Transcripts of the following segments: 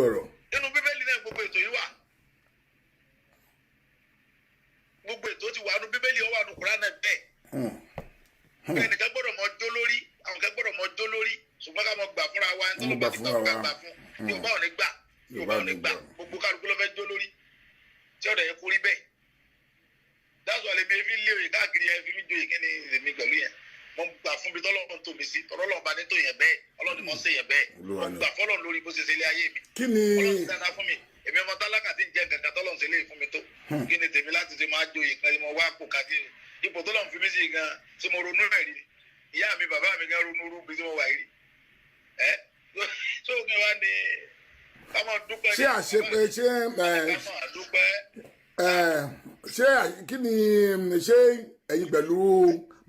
Ọ̀rọ̀. Nínú Bíbélì náà, gbogbo ètò yìí wà. Gbogbo ètò ti wà nínú Bíbélì, ó wà nínú Kùránì náà bẹ́ẹ̀. Ẹnìkan gbọ́dọ̀ mọ jó lórí, àwọn kan gbọ́dọ̀ mọ jó lórí, ṣùgbọ́n ká mọ gbà fúnra wa ẹni tó Mo ló gbà bá ti fúnra gbà fún, ká wa. gbà fún. Yorùbá ò ní gbà, Yorùbá ò ní gbà. Gbogbo kálukú ló fẹ́ jó lórí tí ọ̀dọ̀ yẹn kú rí bẹ́ẹ̀. Dáṣọ àlẹ́ mi fi lé oyè káàkiri yẹn, fi mí joyè, kí ni èmi pẹ̀lú yẹn? Mo gbà fún mi tọ́lọ́run tó mi sí, tọ́lọ́run bá ní tó yẹn bẹ́ẹ̀, Ọlọ́run ni mo ṣe yẹn bẹ́ẹ̀. Olúwa Mo ni. gbà fọlọ́run lórí bó ṣe ṣe ilé ayé mi. Kí ni Ọlọ́run ti dáadáa fún mi. Èmi ọmọ tálákà tí ń jẹ kankan, tọ́lọ́run ṣe léyìí fún mi tó, kí ni tèmi láti ṣe máa joyè kan tí mo wá kó kájí ipò tọ́lọ́run fi mí sí gan tí mo ronú rẹ̀ rí? Ìyá mi, bàbá mi gan ronú rú bí tí mo wà yìí rí ẹ tó kí wá ní ká máa dúpẹ́. Ṣé àṣepé ṣé ẹ Ká máa dúpẹ́. ẹ ṣé kí ni ṣé ẹ̀yin pẹ̀lú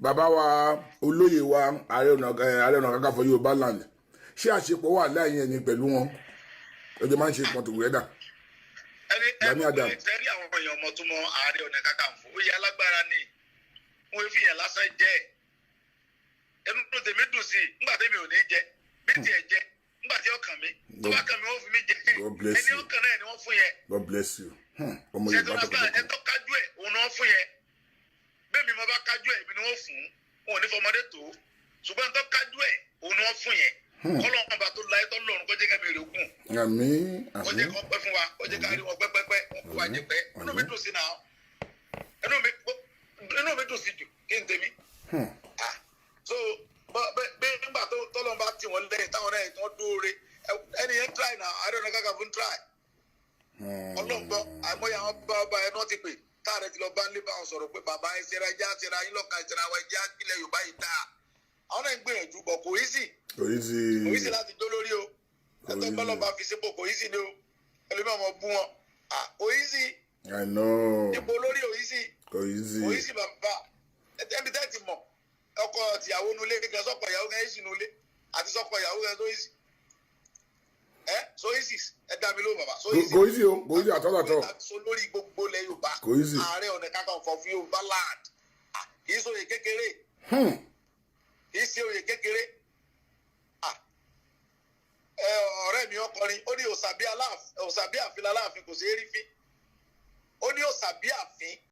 bàbá wa, olóyè wa, Ààrẹ Ọ̀nà Kakanfò Yorùbá land, ṣé àṣepọ̀ wà láàyè ẹ̀yin pẹ̀lú wọn? Ẹjọ́ máa ń ṣe pọ̀ together? Ẹni Gani ẹni Adams. Sẹ́rí, àwọn èèyàn ọmọ tó mọ Ààrẹ Ọ̀nà Kakanfò, ó yẹ alágbára ni. Wọn fi yẹn lásán jẹ́. Ẹnu tèmi dùn sí i nígbà tèmi ò ní jẹ bí tiẹ̀ jẹ nígbà tí ọkàn mi tó bá kàn mí, wọ́n fi mí jẹ. God bless Ẹni you. ọkàn náà ni wọ́n fún yẹn. God bless you. Ọmọ Yorùbá Ṣètò tọkàntọkàn. ẹ tó kájú ẹ̀, òun ni wọ́n fún yẹn. Bẹ́ẹ̀ mi mo bá kájú ẹ̀, èmi ni wọ́n fún. Wọn ò ní fọmọdé tó, ṣùgbọ́n tó kájú ẹ̀, òun ni wọ́n fún yẹn. Kọ́lọ́run bá tó láyé tó lọ́run, kó jẹ́ kẹ́mi rè gùn, Àmín. kó jẹ́ Àmín. kó pẹ́ fún wa, kó jẹ́ ká rí wọn pẹ́pẹ́pẹ́, wọn kó wa jẹ pẹ́. Inú mi dùn sí náà, inú mi dùn sí jù kí n tèmi. Ah, so bẹ nígbà tó tọ́lọ́run bá tì wọ́n lẹ́yìn, táwọn náà wọ́n dúró, ẹni yẹn try náà, Ààrẹ Ọ̀nà Kakanfò ń try. Ọlọ́ngbọ́, àìmọye àwọn bá ọba ẹ̀ náà ti pè táàrẹ ti lọ bá ń lé bá wọn sọ̀rọ̀ pé bàbá, ẹ ṣera, ẹjá ṣera yín lọ́ka, ẹ ṣera wa, ẹjá ilẹ̀ Yorùbá yìí dáa. Àwọn náà ń gbìyànjú bọ̀, kò easy. Kò easy. Kò easy láti jó lórí o. Ẹ̀tọ́ Easy. bọ́lọ̀ bá fi sípò, kò easy ni o. Ẹlòmíràn ọmọ bú wọn. Ah, kò easy. I know. Ipò olórí ò easy. Kò easy. Kò easy, bàbá. Ẹbí tẹ́ ti mọ̀, ọkọ tìyàwó nulẹ̀ gan, sọ́kọ ìyàwó gan easy nulẹ̀ àti sọ́kọ ìyàwó gan tó easy ẹ, so easy. Ẹ dá mi lóhùn, bàbá, so easy? Kò easy o, kò easy àtọ́làtọ́. So lórí gbogbo ilẹ̀ Yorùbá, Kò easy. Ààrẹ Ọ̀nà Kakanfò fún Yorùbá land. Ah, kì í ṣe oyè kékeré. Kì í ṣe oyè kékeré. Ah, ẹ ọ̀rẹ́ mi ọkọrin, ó ní òsàbí aláàfin, òsàbí àfin aláàfin kò sí erí fín. Ó ní òsàbí àfin.